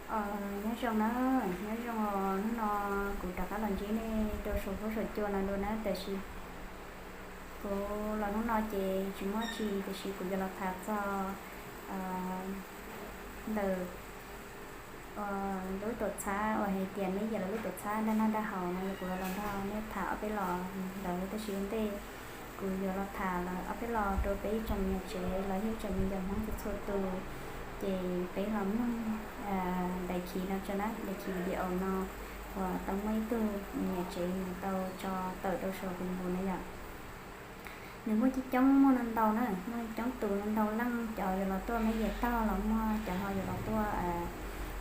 Os, nyob zoo na, nyob zoo os, hnub no kuv rov qab los ntsib nej rau saum huab saum cua no dua na, tiam sis kuv los hnub no ces tsis muaj tsi, tiam sis kuv yuav los tham txog ntawm lub tuam txhab uas hais tias meb yam lub tuam txhab dag noj dag haus no, kuv los nrog nej tham ob peb los ntawd, tab sis ua ntej kuv yuav los tham ob peb los rau peb ib tsoom niam tsev los yog ib tsoom me nyuam Hmoob txhua txhua tus, ces peb los mloog daim khiv no tso na, daim khiv video no uas tau muaj ib tug niam tsev nws tau tso tawm rau saum Facebook no yom. Nws muaj coob coob, muaj ntau ntau na, muaj coob tus ntau ntau leej, cov yuav los tuaj meb yam tog los muaj, cov ho yuav los tuaj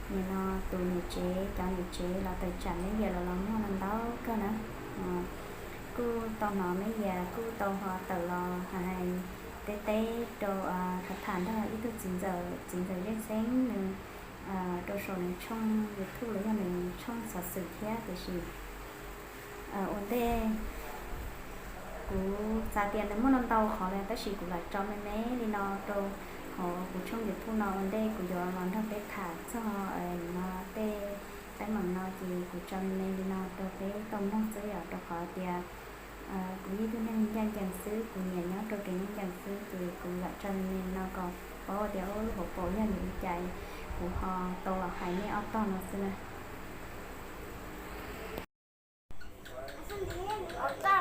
nim no tus niam tsev, cov niam tsev los tawm tsam meb yam los los muaj ntau ntau kawg na. Kuj tau hnov meb yam kuj tau ho tawm los hais teb teb rau, tham tham nrog ib tug txiv ntxawm, txiv ntxawm Zej Xeeb nws rau saum nws tshooj YouTube los yog nws tshooj xov xwm thiab, tiam sis ua ntej kuv xav tias nws muaj ntau ntau qhov lawm, tab sis kuv lam tso me me li no rau hauv kuv tshooj YouTube no, ua ntej kuv yuav los nrog peb tham txog no tej teeb meem no, ces kuv tso me me li no rau peb tau mloog xwb yom, rau qhov tias kuv yog ib tug neeg ncaj ncees xwb, kuv nyiam nyob rau kev ncaj ncees xwb, ces kuv lam tso me me li no kom paub tias ub lub hauv paus yog yus li cas, kuv ho tau los hais nej ob tog no xwb na.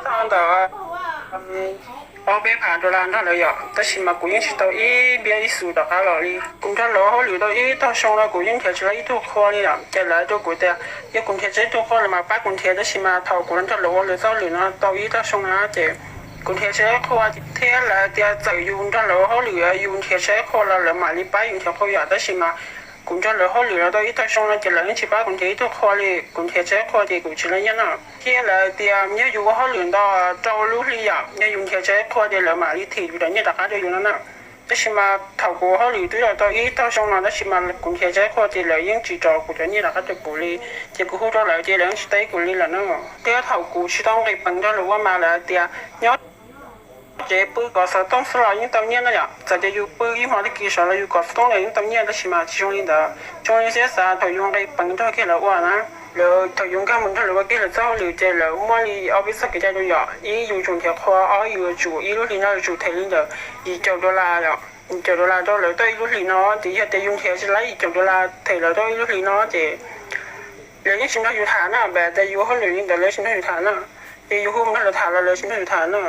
Txog ntawm ob peb phav dollar nrog lawv yom, tab sis mas kuv yeej tsis tau ib npiab ib xus rov qab los li. Kuv nrog lawv ua hauj lwm tau ib tog xyoo no kuv yeej nrhiav tsis tau ib tug qhua li yom, ces lawv rau kuv tias yog kuv nrhiav tsis tau ib tug qhua lawv mam pab kuv nrhiav, tab sis mas thaum kuv nrog lawv ua lawv txoj hauj lwm no tau ib tog xyoo no ces kuv nrhiav tsis tau ib qhua, thiab lawv tias txawm yus nrog lawv ua hauj lwm yus nrhiav tsis tau ib qhua los lawv mam li pab yus nrhiav qhua yom, tab sis mas kuv nrog lawv hauj lwm los tau ib tog xyoo no ces lawv yeej tsis pab kuv nrhiav ib tug qhua li, kuv nrhiav tsis tau ib qhua ces kuv tsis leej nyiaj na. Thiab lawv tias yog yus ua hauj lwm ntau rau lub hli yom, yog yus nrhiav tsis tau ib qhua ces lawv mam li thim yus daim nyiaj rov qab rau yus no na. Tab sis mas thaum kuv ua hauj lwm twb los tau ib tog xyoo no tab sis mas kuv nrhiav tsis tau ib qhua ces lawv yeej tsis rov kuv cov nyiaj rov qab rau kuv li, ces kuv hu rau lawv ces lawv yeej tsis teb kuv li lawm na. Thiab thaum kuv tsis tau nqis peev nrog lawv ua mas lawv tias nyob tsev pw kov xov tooj xwb los yeej tau nyiaj na yom, txawm tias yus pw ib hmo tag kis saud los yus kov xov tooj los yeej tau nyiaj, tab sis mas tsis zoo li ntawd, tsis zoo li siab xav. Thaum yus nqis peev nrog kiag lawv ua na, lawv thaum yus nkag mus nrog lawv ua kiag lawv txoj hauj lwm ces lawv muaj li ob peb txoj kev cai rau yom, ib yus tsum nrhiav qhua, ob yus tsum ib lub hli no yus tsum them li ntawm yim caum dollar yom, yim caum dollar rau lawv tau ib lub hli no, ces yog tias yus nrhiav tsis laib yim caum dollar them lawv tau ib lub hli no ces lawv yeej tsis nrog yus tham na, vim tias yus ua hauj lwm li ntawd lawv tsis nrog yus tham na, ces yus hu mus nrog lawv tham los lawv tsis nrog yus tham na.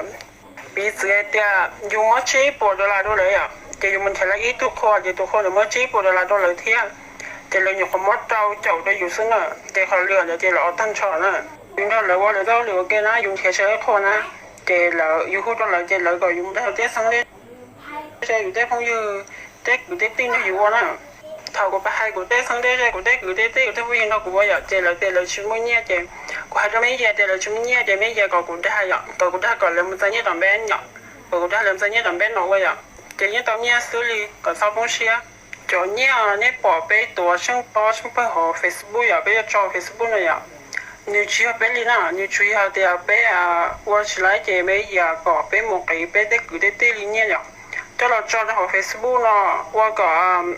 Piv txwv hais tias yus muab tsib puas dollar rau lawv yom, ces yus mus nrhiav lawv ib tug qhua ces tus qhua ntawd muab tsib puas dollar rau lawv thiab, ces lawv nyuam qhuav muab rau caum rau yus xwb na, ces qhov lwm ntawd ces lawv ua tag nrho na. Yus nrog lawv ua lawv txoj hauj lwm ua ke na, yus nrhiav tsis tau ib qhua na, ces lawv, yus hu rau lawv ces lawv kom yus mus nrog lawv tej xeeb tej ze, yus tej phooj ywg, tej kwv tej tij nrog yus ua na. Thaum kuv pab hais kuv tej xeeb tej ze, kuv tej kwv tej tij, kuv tej phooj ywg nrog kuv ua yom, ces lawv tias lawv tsis muaj nyiaj, ces kuv hais rau meb yas tias lawv tsis muaj nyiaj ces meb yas kom kuv dag yom, kom kuv dag kom lawv mus txais nyiaj tom npeb yom, kom kuv dag lawv mus txais nyiaj tom npeb no ua yom, ces yeej tau nyiaj xwb li, kom txhob poob siab. Cov nyiaj nej pom peb tuav tsheej pob tsheej pawg hauv Facebook yom, peb yuav tso Facebook no yom, nws tsis yog peb li na, nws tsuas yog tias peb ua tsis laib ces meb yas kom peb mus qiv peb tej kwv tej tij li nyiaj yom, coj los tso rau hauv Facebook no ua kom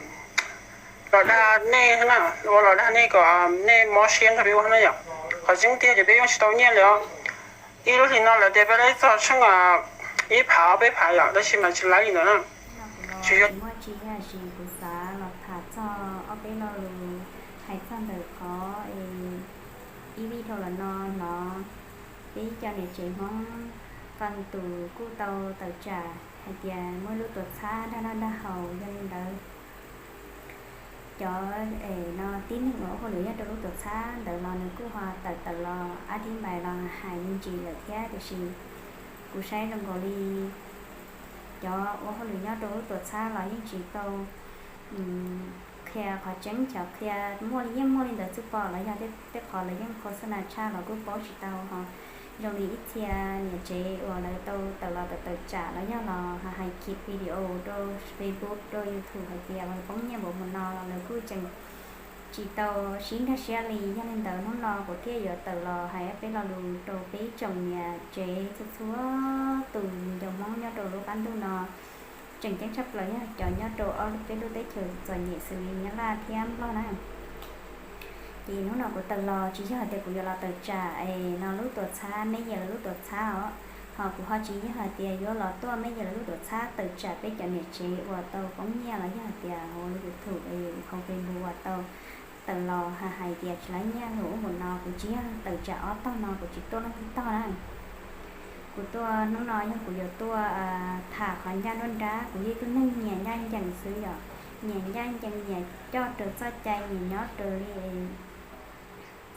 los dag nej na, ua los dag nej kom nej mob siab nrog peb ua na yom. Qhov tseeb tiag ces peb yeej tsis tau nyiaj li os. Ib lub hlis no lawv tias peb laib txog tsheej ib phav ob peb phav yom, tab sis mas tsis laib li ntawd na. Tsis yog, muaj tsis yog, tab sis kuv xav los tham txog ob peb lo lus hais txog ntawm qhov ib vij dhau los no hnov peb cov niam tsev Hmoob qee tus kuj tau tawm tsam hais tias muaj ib lub tuam txhab dag noj dag haus. Yog li ntawd, cov es no tib neeg uas ua hauj lwm nyob rau lub tuam txhab ntawd los nws kuj ho tawm tawm los ab thib npais los hais me ntsis lawm thiab, tiam sis kuv saib zoo nkaus li cov ua hauj lwm nyob rau lub tuam txhab los yeej tsis tau qhia qhov tseeb, cov qhia muaj li yeej muaj li ntawd xwb pom los yog tej qhov lawv yeej khos xab nas tshaj los kuj paub tsis tau ho. Zoo li ib txhia niam tsev uas lawv tau tawm los tawm tawm tsam los yog los hais kiv video rau Facebook rau YouTube hais tias uas poob nyiaj npaum mus no los lawv kuj tseem tsis tau sib nkag siab li. Yog li ntawd hnub no kuv thiaj yuav tawm los hais ob peb lo lus rau peb ib tsoom niam tsev txhua txhua tus ncaus Hmoob nyob rau lub qab ntuj no, tseem ceeb tshaj plaws yog cov nyob rau ob peb lub teb chaws txom nyem xws li Nyab Laj thiab Nplog na. Ces hnub no kuv tawm los tsis yog tias kuv yuav los tawm tsam es no lub tuam txhab Meb Yias lawv lub tuam txhab os, ho kuv ho tsis yog hais tias yuav los tuaj Meb Yias lawv lub tuam txhab tawm tsam peb cov niam tsev uas tau poob nyiaj los yog hais tias hauv YouTube es hauv Facebook uas tau tawm los hais tias tsis laib nyiaj lus ub npaum no. Kuv tsis yog tawm tsam ob tog no, kuv tsis tuaj leej twg tog na. Kuv tuaj hnub no yog kuv yuav tuaj tham qhov ncaj nruab nrab. Kuv yog ib tug neeg nyias ncaj ncees xwb yom, nyias ncaj ncees, nyias coj raws txoj cai, nyias nyob raws li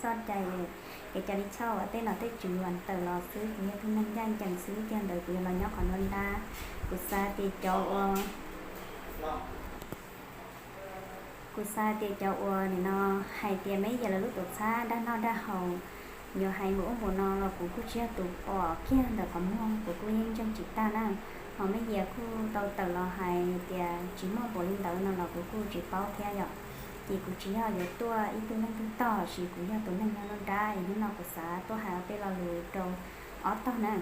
txoj cai es kev cai lij choj uas tej nom tej tswv uas tawm los xwb. Kuv yog tug neeg ncaj ncees xwb, yog ntawd kuv yuav los nyob qhov nruab nrab. Kuv xav tias cov uas Kuv xav tias cov uas nim no hais tias Meb Yias lawv lub tuam txhab dag noj dag haus, yuav hais npaum ub npaum no los kuv kuj tsis yog tus pom kiag ntawm qhov muag, kuv kuj yeej ntseeg tsis tag na. Ho Meb Yias kuj tau tawm los hais tias tsis muaj npaum li ntawd no los kuv kuj tsis paub thiab yom. Ces kuv tsis yog yuav tuaj ib tug leej twg tog, sis kuv yog tus neeg nyob nruab nrab es hnub no kuv xav tuaj hais ob peb lo lus rau ob tog na.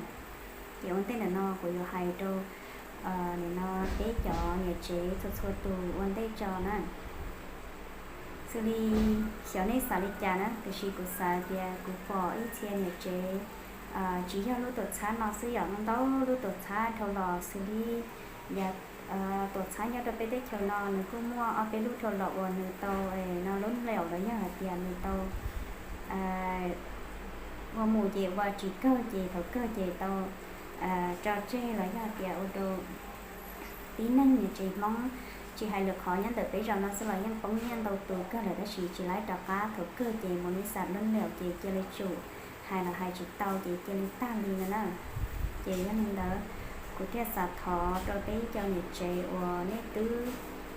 Ces ua ntej ntawm no kuv yuav hais rau nim no peb cov niam tsev txhua txhua tus ua ntej tso na. Xws li xyov nej xav li cas na, tiam sis kuv xav tias kuv pom ib txhia niam tsev tsis yog lub tuam txhab no xwb yom, ntau lub tuam txhab dhau los xws li yav tuam txhab nyob rau peb teb chaws no nws kuj muaj ob peb lub dhau los uas nws tau no lub nlaum los yog hais tias nws tau ua mus ces ua tsis kawg ces thaum kawg ces tau tso tseg los yog hais tias ua rau tib neeg niam tsev Hmoob, tsis hais lwm qhov nyob ntawm peb zos no xwb los yeej poob nyiaj ntau tus kawg lawm tab sis tsis laib rov qab, thaum kawg ces mus nws xam lub nlaum ces cia li tsum, hais los hais tsis tau ces cia li tag li no na. Ces yog li ntawd, kuv thiaj xav thov rau peb cov niam tsev uas nej twb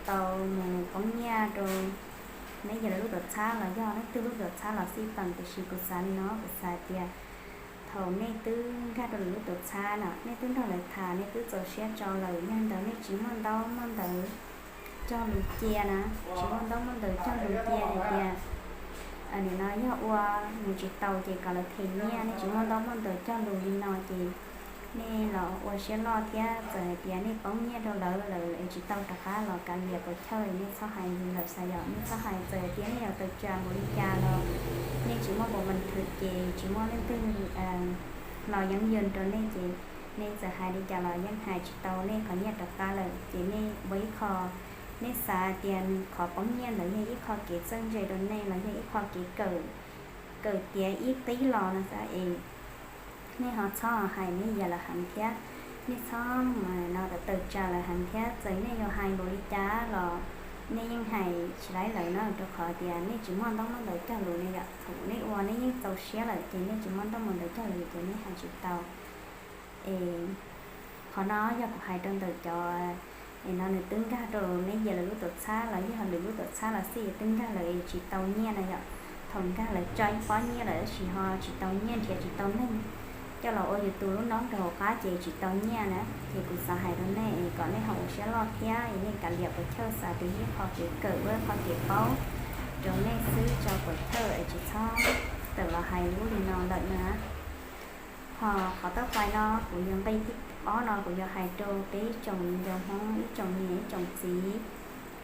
tau mus poob nyiaj rau Meb Yias lawv lub tuam txhab los yog leej twg lub tuam txhab los xij peem, tiam sis kuv xav li no, kuv xav tias thaum nej twb nkag rau lawv lub tuam txhab no, nej twb nrog lawv tham, nej twb txaus siab tso lawm, yog li ntawd nej tsis muaj ntaub muaj ntawv cog lus cia na, tsis muaj ntaub muaj ntawv cog lus cia hais tias nim no yog ua mus tsis tau ces kom lawv them nyiaj, nej tsis muaj ntaub muaj ntawv cog lus li no ces nej los ua siab loj thiab, txawm hais tias nej poob nyiaj rau lawv, lawv es tsis tau rov qab los kav liam puas chawj, nej txhob hais li lawm xav yom, nej txhob hais. Txawm hais tias nej yuav tawm tsam npaum li cas los nej tsis muaj npaum mas thwm ces tsis muaj leej twg los yeeb yws rau nej ces nej txawm hais li cas los yeej hais tsis tau nej qhov nyiaj rov qab lawm. Ces nej ua ib qho, nej xav tias qhov poob nyiaj ntawd yog ib qho kev txawj ntse rau nej los yog ib qho kev kawm, kawm tiav ib qib los no xav es nej ho txhob hais Meb Yias lawv heev thiab, nej txhob no tawm tsam lawv heev thiab. Txawm nej yuav hais npaum li cas los nej yeej hais tsis laib lawv na, rau qhov tias nej tsis muaj ntaub muaj ntawv cog lus ne yom. Thaum nej ua nej yeej txaus siab lawm ces nej tsis muaj ntaub muaj ntawv cog lus ces nej hais tsis tau. Es qhov no yog kuv hais rau ntawm cov es no nws twb nkag rau Meb Yias lawv lub tuam txhab los yog lwm lub tuam txhab los xij, twb nkag lawm es tsis tau nyiaj na yom. Thaum nkag lawv tso ib pob nyiaj lawm tab sis ho tsis tau nyiaj, nrhiav tsis tau neeg coj los ua yus tus lub noob rau hauv qab ces tsis tau nyiaj na. Ces kuv xav hais rau nej kom nej ho ua siab loj thiab es nej kav liam puas chawj, xav tias ib qho kev kawm ua ib qho kev paub rau nej xwb tso puas chawj es tsis txhob tawm los hais lub li no lawm na. Ho qhov tau fais no kuv yuav nqe thib ob no kuv yuav hais rau peb ib tsoom viv ncaus Hmoob, ib tsoom niam ib tsoom txiv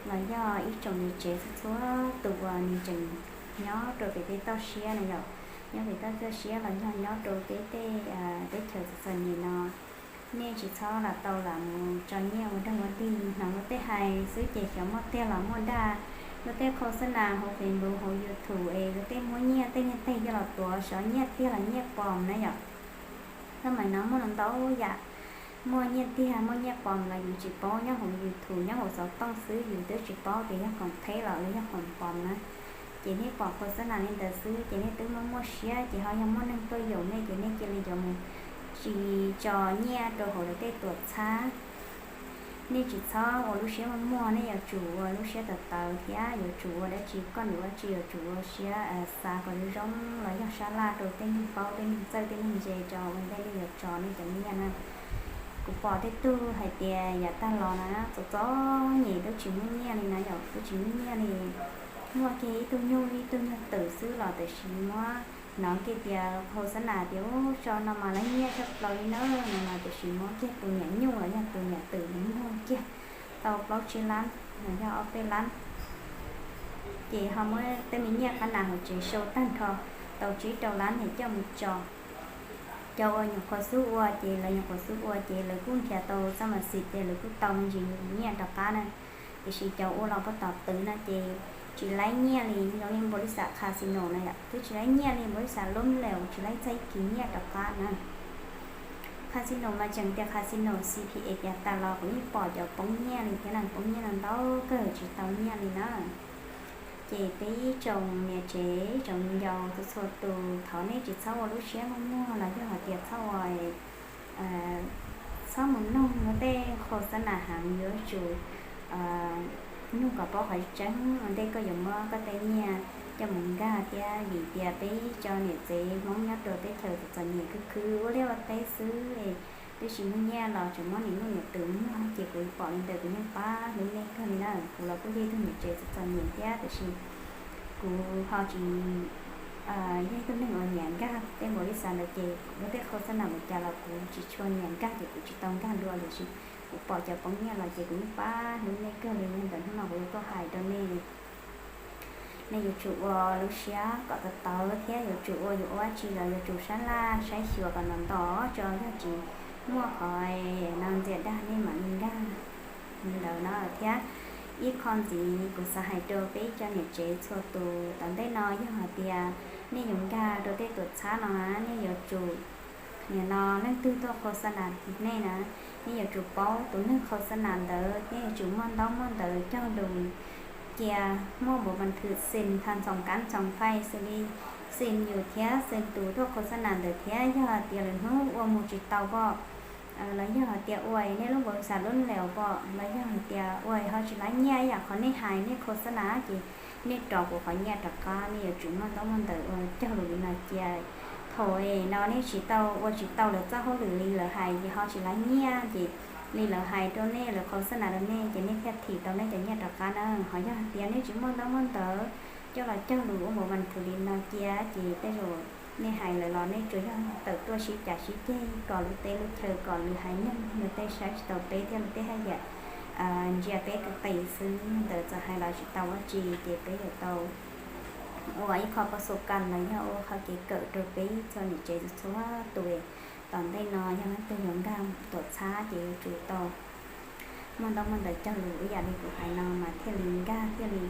los yog ib tsoom niam tsev txhua txhua tus uas nws tseem nyob rau pem tej toj siab na yom, nyob pem tej toj siab los yog nyob rau peb tej teb chaws txom txom nyem no. Nej tsis txhob lam tau lam mus tso nyiaj ua dog ua dig, hnov luag tej hais xwb ces xyov muaj tiag los muaj dag. Luag tej khos xab nas hauv Facebook hauv YouTube es luag tej muab nyiaj tej niag teg coj los tuav, xyov nyiaj tiag los nyiaj pos na yom. Thaum mas no muaj ntau yam, muaj nyiaj tiag muaj nyiaj pos los yus tsis paub, nyob hauv YouTube nyob hauv xov tooj xwb yus twb tsis paub tias yog khoom theb los yog khoom pos na. Ces nej pom khos xab nas li ntawd xwb ces nej twb muaj muaj siab, ces ho yog muaj neeg tuaj yaum nej ces nej cia li yuav mus tsis tso nyiaj rau hauv lawv tej tuam txhab. Nej tsis txhob ua lub siab muag muag, nej yuav tsum ua lub siab tawv tawv thiab yuav tsum ua dab tsi, koj num dab tsi yuav tsum ua siab xav kom zoo zoo los yog sab laj rau tej neeg paub, tej neeg txawj, tej neeg ntse tso ua ntej nej yuav tso nej cov nyiaj na. Kuv pom tej tug hais tias yav tag los na txom txom nyem twb tsis muaj nyiaj li na yom, twb tsis muaj nyiaj li. Muaj kiag ib tug nyuj ib tug nyuag twm xwb los tam sim muab hnov kiag tias khos xab nas tias ub tso no mas laib nyiaj tshaj plaws li na no mas tam sim muab kiag tus niam nyuj los yog tus niam twm mus muag kiag tau plaub tsib lab los yog ob peb lab. Ces ho muab tej me nyiaj qab nas hauv tsev sau tag nrho tau tsib rau lab niag coj mus tso. Cov uas nyuam qhuav xub ua ces lawv nyuam qhuav xub ua ces lawv kuj nrhiav tau xab mas xis ces lawv kuj tau me ntsis nyiaj rov qab na. Tiam sis cov ua los puag tom twg no ces tsis laib nyiaj li, zoo li npaum li xav casino na yom, twb tsis laib nyiaj li, npaum li xav lub lem tsis laib txhais kiv nyiaj rov qab na. Casino mas tseem tias casino C P A tias tas los kuv yeej pom cov poob nyiaj li thiab na, poob nyiaj no ntau kawg tsis tau nyiaj li na. Ces peb ib tsoom niam tsev ib tsoom me nyuam txhua txhua tus, thov nej tsis txhob ua lub siab muag muag los yog hais tias txhob ua, txhob mus nug ua tej qhua xab nas heev, yuav tsum nug kom paub qhov tseeb ua ntej koj yuav muab koj tej nyiaj coj mus nkag thiab, vim tias peb cov niam tsev Hmoob nyob rau teb chaws txom txom nyem khwv khwv ua liaj ua teb xwb, twb tsis muaj nyiaj los tseem muab niam nuj niam twm muag, ces kuv pom li ntawd kuv yeej pab hlub nej kawg li na. Kuv los kuj yog ib tug niam tsev txom txom nyem thiab tiam sis kuv ho tsis yog ib tug neeg uas nyiam nkag tej npaum li xav ntawd ces ua tej qhua xab nas mus cas los kuv tsis tshua nyiam nkag ces kuv tsis tau nkag dua, tiam sis kuv pom cov poob nyiaj los ces kuv yeej pab hlub nej kawg li. Yog ntawd hnub no kuv yuav tuaj hais rau nej, nej yuav tsum ua lub siab kom tau tawv thiab yuav tsum ua, yuav ua dab tsi los yuav tsum sab laj saib xyuas kom nto nto tso, yog tsis muaj qhov no ntxias dag nej mam li nkag li ntawd no thiab. Ib qho ntxiv kuv xav hais rau peb cov niam tsev txhua tus, tom ntej no yog hais tias nej yuav nkag rau tej tuam txhab no na, nej yuav tsum, nim no leej twg tuaj qhua xab nas nej na, nej yuav tsum paub tus neeg qhua xab nas ntawd, nej yuav tsum muaj ntaub muaj ntawv cog lus cia, muaj npav mas thwm xim tha ntxoov kab ntxoov fais xws li xim yus thiab xim tus tuaj qhua xab nas ntawd thiab, yog hais tias lwm hnub ua mus tsis tau pom los yog hais tias ua nej lub npav xav lub lem pom los yog hais tias ua ho tsis laib nyiaj ib yam qhov nej hais nej qhua xab nas ces nej rov kuv qhov nyiaj rov qab, nej yuav tsum muaj ntaub muaj ntawv ua cog lus li no cia. Thaum no nej tsis tau ua tsis tau lawv txoj hauj lwm li lawv hais ces ho tsis laib nyiaj ces li lawv hais rau nej, lawv qhua xab nas rau nej ces nej thiaj thim tau nej cov nyiaj rov qab na. Ho yog hais tias nej tsis muaj ntaub muaj ntawv coj los cog lus ua npav mas thwm li no cia ces tej zaum nej hais lawv los nej tsuas yog tawm tuaj sib cav sib ceg kom lub teb lub chaw kom lwm haiv neeg luag tej saib tsis taus peb thiab luag tej haj yam ntsia peb qis qis xwb, ntawd txawm hais los tsis tau dab tsi ces peb yuav tau ua ib qho pov xu kas los yog ua qhov kev kawm rau peb txhua niam tsev txhua tus. Tom ntej no yog leej twg yuav nkag tuam txhab ces yuav tsum tau muaj ntaub muaj ntawv cog lus ib yam li kuv hais no mas thiaj li nkag thiaj li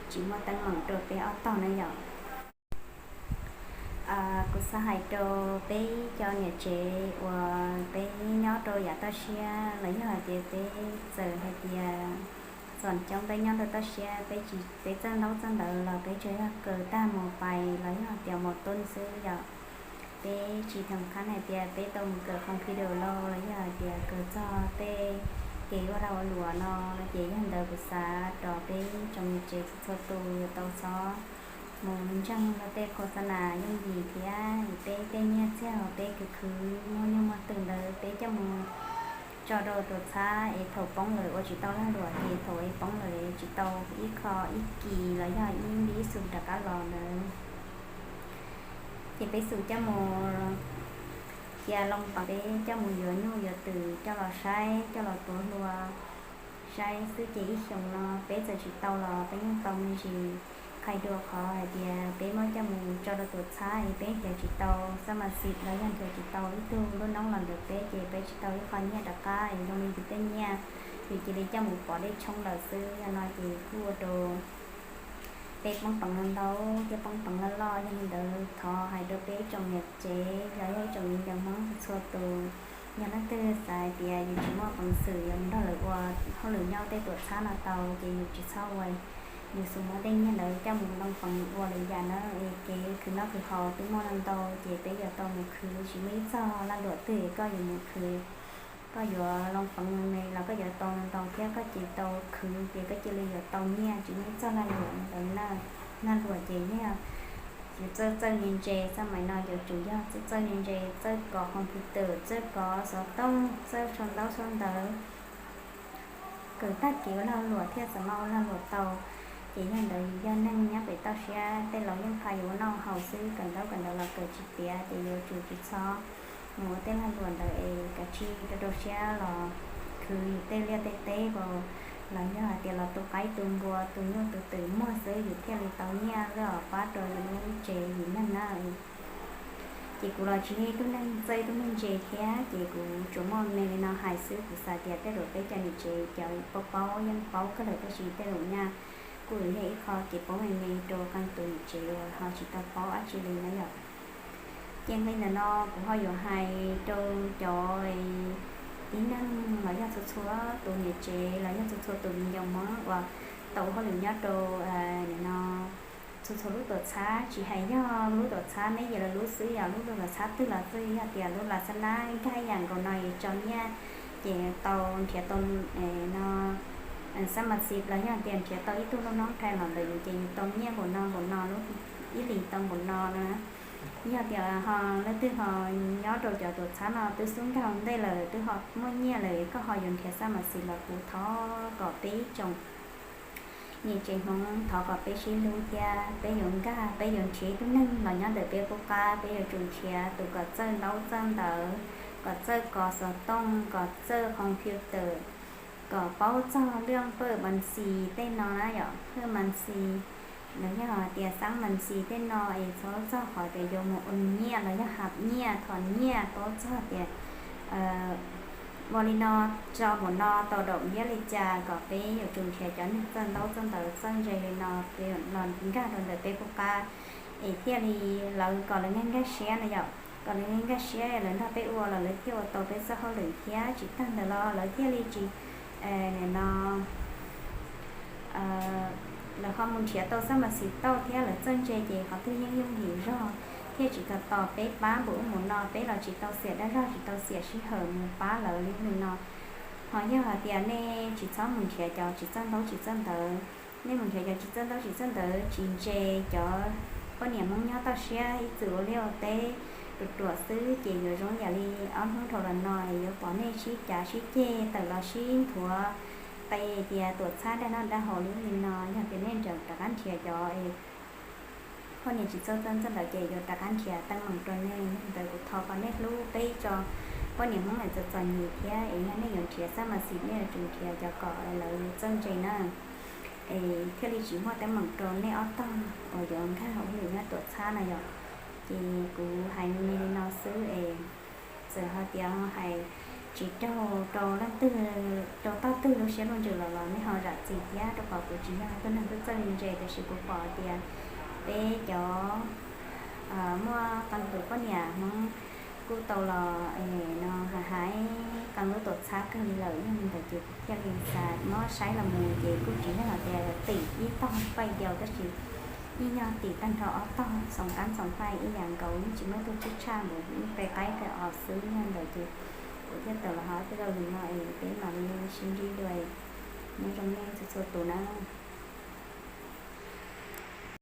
tsis muaj teeb meem rau peb ob tog na yom. Kuv xav hais rau peb cov niam tsev uas peb nyob rau yav toj siab los yog hais tias peb txawm hais tias txom coob peb nyob rau toj siab, peb tsis, peb txawj ntaub txawj ntawv los peb tsuas yog kawm tag mus pais los yog hais tias mus tub xwb yom. Peb tsis tham khab hais tias peb tau mus kawm computer los los yog hais tias kawm txog tej kev ua lag ua luam no no ces yog ntawd kuv xav rau peb tsoom niam tsev txhua tus yuav tau txhob mus ntseeg rau tej qhua xab nas yooj yim thiab peb tej nyiaj txiag uas peb khwv khwv muaj nyuj muaj twm ntawd peb coj mus tso rau tuam txhab es thaum poob lawm ua tsis tau lag luam ces thaum es poob lawm tsis tau ib qho ib kis los yog ib npib xus rov qab los ntawd ces peb xum coj mus cia loo pas peb coj mus yuav nyuj yuav twm coj los saib coj los tuav hlua saib xwb ces ib xyoos no peb txawm tsis tau los peb yeej tau me ntsis qhia dua qhov hais tias peb muab coj mus tso rau tuam txhab es peb nrhiav tsis tau xab mas xis los yog nrhiav tsis tau ib tug lub noob los ntawm peb ces peb tsis tau ib qho nyiaj rov qab es zoo li yus tej nyiaj yus cia li coj mus pov dej tshoob lawm xwb. Yog no ces kuj ua rau peb poob peev ntau thiab poob peev loj loj. Yog li ntawd thov hais rau peb tsoom niam tsev los yog ib tsoom viv ncaus Hmoob txhua tus, yog leej twg xav hais tias yus tsis muaj peev xwm yuav nrog lawv ua hauj lwm nyob tej tuam txhab no tau ces yus tsis txhob ua, yus xum muab tej nyiaj ntawd coj mus loo peev ua lwm yam na. Es kev khwv noj khwv haus twb muaj ntau ces peb yuav tau mus khwv, tsis muaj ib txog lag luam twg koj yuav mus khwv, koj yuav loo peev me los koj yuav tau ntau thiab koj tsis tau khwv ces koj cia li yuav tau nyiaj, tsis muaj ib txog lag luam ntawd na. Lag luam ces yog txawj txawj ntse ntse, xab mais no yuav tsum yog txawj txawj ntse ntse, txawj kov computer, txawj kov xov tooj, txawj sau ntaub sau ntawv, kawm tag kev ua lag luam thiaj txam maj ua lag luam tau. Ces yog ntawd yus yog neeg nyob pem toj siab, tej laus yeej qha yus ua noj haus xwb, kawm ntaub kawm ntawv los kawm tsis tiav ces yuav tsum tsis txhob mus ua tej lag luam ntawd es kav tsij rau rau siab los khwv yus tej liaj tej teb uas los yog hais tias los tu qaib tu npua tu nyuj tu twm muag xwb yus thiaj li tau nyiaj los pab rau yus lub tsev yus neeg na. Ces kuv los tsis yog ib tug neeg txawj ib tug neeg ntse thiab, ces kuv tsuas muaj me li no hais xwb. Kuv xav tias tej zaum peb cov niam tsev cov paub paub yeej paub kawg lawm, tab sis tej zaum nyaj kuj yog ib qho kev paub me me rau qee tus niam tsev uas ho tsis tau paub dab tsi li na yom. Ces nqe ntawm no kuv ho yuav hais rau cov tib neeg los yog txhua txhua tus niam tsev los yog txhua txhua tus me nyuam Hmoob uas tau ua hauj lwm nyob rau no txhua txhua lub tuam txhab, tsis hais yog lub tuam txhab Meb Yas lawv lub xwb, yog lub tuam txhab twg los xij, yog tias lub Lazada nkag yam nkaus no yus tso nyiaj, ces tau nrhiav tau no xab mas xis los yog tias nrhiav tau ib tug lub noob thai los ntawm yus ces yus tau nyiaj npaum no npaum no lub, ib hlis tau npaum no no. Yog tias ho leej twg ho nyob rau cov tuam txhab no twb xub nkaug ntej lawm twb ho muaj nyiaj lawm koj ho yuav nrhiav xab mas xis los kuv thov kom peb tsoom niam tsev Hmoob thov kom peb sib hlub thiab peb yuav nkag peb yuav nrhiav ib tug neeg los nyob ntawm peb qub qab, peb yuav tsum nrhiav tus kom txawj ntaub txawj ntawv, kom txawj kos xov tooj, kom txawj computer, kom paub txog lwj pawj mas xis tej no na yom, pawj mas xis los yog tias xab mas xis tej no es txhob txog qhov tias yuav mus ua nyiaj los yog hab nyiaj thom nyiaj, paub txog tias ua li no tso npaum no tau daum npiab li cas kom peb yuav tsum nrhiav cov neeg txawj ntaub txawj ntawv txawj ntse li no peb los nkag rau ntawm peb qub qab es thiaj li lawv kom lawv nkag nkag siab na yom, kom lawv nkag nkag siab lawv nrog peb ua los lawv thiaj ua tau peb txoj hauj lwm thiab tsis tag ntawd los lawv thiaj li tsis no lawv ho mus nrhiav tau xab mas xis tau thiab lawv txawj ntse ces qhov twg yeej yooj yim zog thiab tsis tos tos peb pab npaum ub npaum no peb los tsis tau xiam dab zog tsis tau xiam sij hawm mus pab lawv li no. Ho yog hais tias nej tsis txhob mus nrhiav cov tsis txawj ntaub tsis txawj ntawv, nej mus nrhiav cov tsis txawj ntaub tsis txawj ntawv tsis ntse cov poj niam Hmoob nyob toj siab ib txwm ua liaj ua teb ruam ruam xwb ces yuav zoo yam li ob hnub dhau los no yuav pom nej sib cav sib ceg tawm los sib nthuav qe tias tuam txhab dag noj dag haus li li no. Yog tias nej nrhiav rov qab nrhiav cov poj niam tsis txawj txawj ntawv ces yuav rov qab nrhiav teeb meem rau nej. Yog li ntawd kuv thov kom nej hlub peb tso poj niam Hmoob es txom txom nyem thiab es yog nej yuav nrhiav xab mas xis nej yuav tsum nrhiav cov kom lawv txawj ntse na, es thiaj li tsis muaj teeb meem rau nej ob tog uas yuav nkag hauv lwm nyob tuam txhab na yom. Ces kuv hais me me li no xwb es txawm hais tias hais tsis raug rau leej twg, rau tog twg lub siab lub ntsws los los nej ho zam txim thiab, rau qhov kuv tsis yog tus neeg txawj txawj ntse tab sis kuv pom tias peb cov muaj qee tus poj niam Hmoob kuj tau los no hais hais qee lub tuam txhab kawg li lawm. Yog li ntawd ces kuv thiaj li xav muab saib los mus ces kuj tsis yog hais tias tim ib tog faij yau tab sis yeej yog tim tag nrho ob tog xoom qab xoom faij ib yam nkaus, yeej tsis muaj tug tshwj tshaj npaum, yeej pe qaib pe os xwb. Yog li ntawd ces kuv thiaj tawm los hais tej lo lus no es peb mam li sib ntsib dua. Nyob zoo nej txhua txhua tus na.